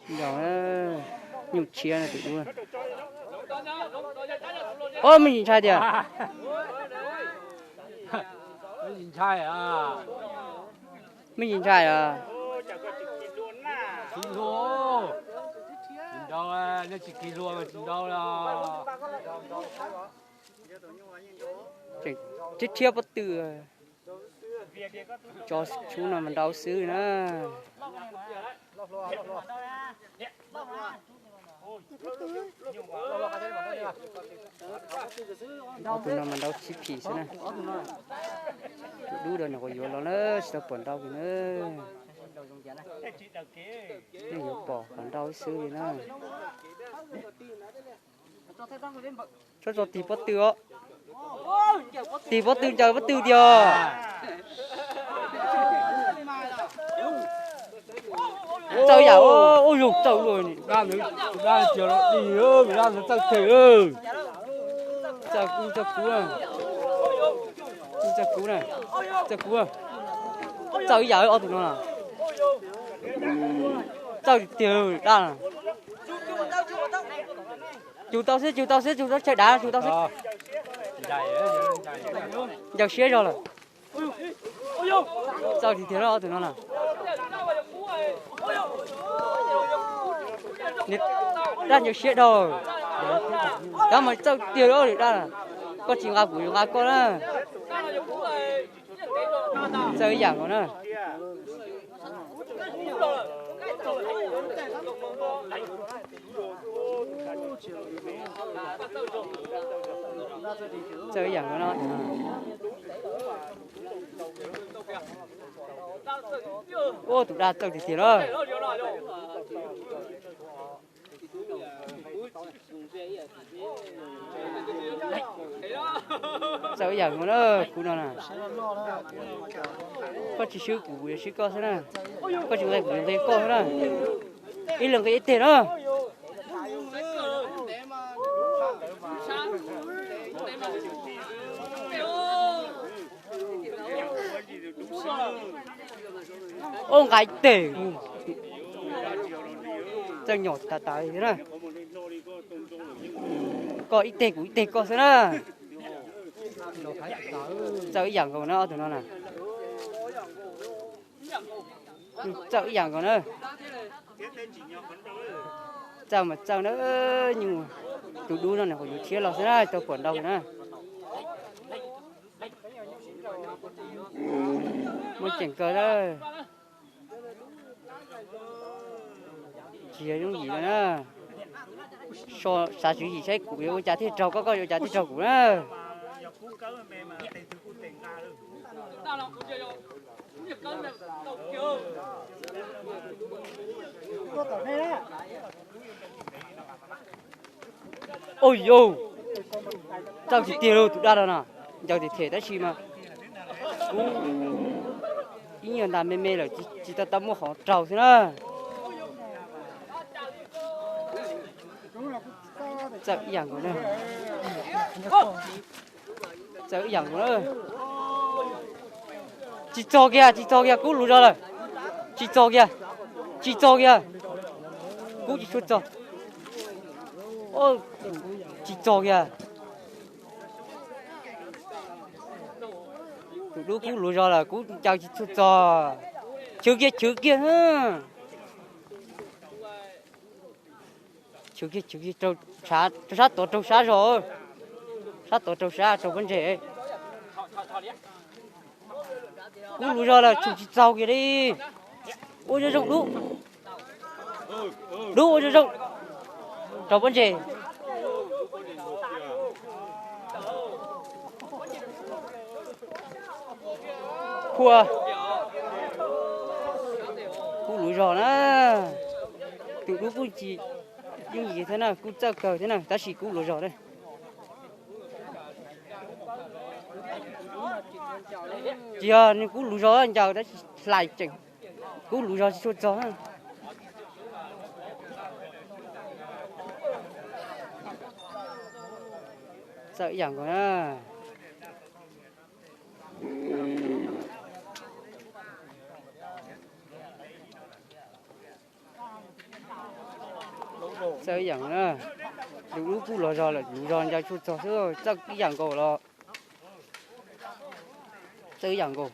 Yog, nyuj tshiab no tus dub. Ob, me ntsis ntshai tiag. Me ntsis ntshai os. Tseem thiab thiab pob tw. Tso tshub no mas nrau xwb na. Ob tug no mas nrau sib phim xwb na. Tus dub rau nyuam qhuav yuav los na, tsis tau pom nrau li na. Yeej yuav pom qhov nrau xwb li na. Tso tso tig pob tw os. Tig pob tw, ncaws pob tw tiag. Txawj yam, ua yug txawj luaj. Dab ntawd, tus dab tiag los dig, tus dab ntawd txawj tiag. Txawj kuv, txawj kuv, txawj kuv na, txawj kuv. Txawj ib yam ob tug no na. Txawj tiag tiag dab na. Cug tau xwb, cug tau xwb, cug tau chaw dav, cug tau xwb. Ncaws siab zog lawm. Txawj tiag tiag ob tug no na. Dab ncaws siab dhau. Dab mas txawj tiag li dab. Koj tsis nqa kuv, nqa koj na. Txawj ib yam nkaus na. Txawj ib yam nkaus no. Ua tus dab txawj tiag tiag na. Txawj ib yam nkaus na, kuv no na. Koj tsis swb kuv, kuv yuav swb koj xwb na. Koj tsis nqe kuv, yuav nqe koj xwb na. Ib leeg nqe ib teg na. Ub, nqa ib teg. Txawj nyom tas tas li na. Koj ib teg kuv ib teg koj xwb na. Txawj ib yam nkaus na ob tug no na. Txawj ib yam nkaus na. Txawj mas txawj na, nyuj tus dub no nws kuj yuav tshiab los xwb na, tau puam ntau na. Muaj ceem kawg na. Tsis yog yooj yim no na. Xav tswv yim saib kuv yuav ua cas thiaj raug koj, koj yuav ua cas thiaj raug kuv na. Ua yus, txawj tiag tiag lauj tus dab no na. Ncaws tiag them tab sis mas kuv ib nyuag ntas me me lawm tsis tau tau muaj qhov raug xwb na. Txawj ib yam nkaus na. Txawj ib yam nkaus na. Tsis txog kiag, tsis txog kiag, kub luv zog lawm. Tsis txog kiag, tsis txog kiag. Kub tsis tshua txog. Tsis txog kiag. Tus dub kub luv zog lawm, kub ncaws tsis tshua txog. Chwv kiag, chwv kiag. Chwv kiag, chwv kiag, rau sab tod, raug sab zog, sab tod raug sab, raug pob ntseg. Kub luv zog lawm, tshwm tsis txaus kiag li. Ua zoo zoo dub, dub ua zoo zoo, raug pob ntseg. Kub luv zog na, tus dub kuj tsis yooj yim thiab na, kuj txawj kawg thiab na, tab sis kub luv zog na. Tsis yog nws kub luv zog ncaws tab sis hlais tseem, kub luv zog tsis tshua txog na. Txawj ib yam nkaus na. Txawj ib yam na, lwm lub kuj los zog lawm, lwm zog ncaws tshuaj txog xwb, txawj ib yam nkaus los, txawj ib yam nkaus.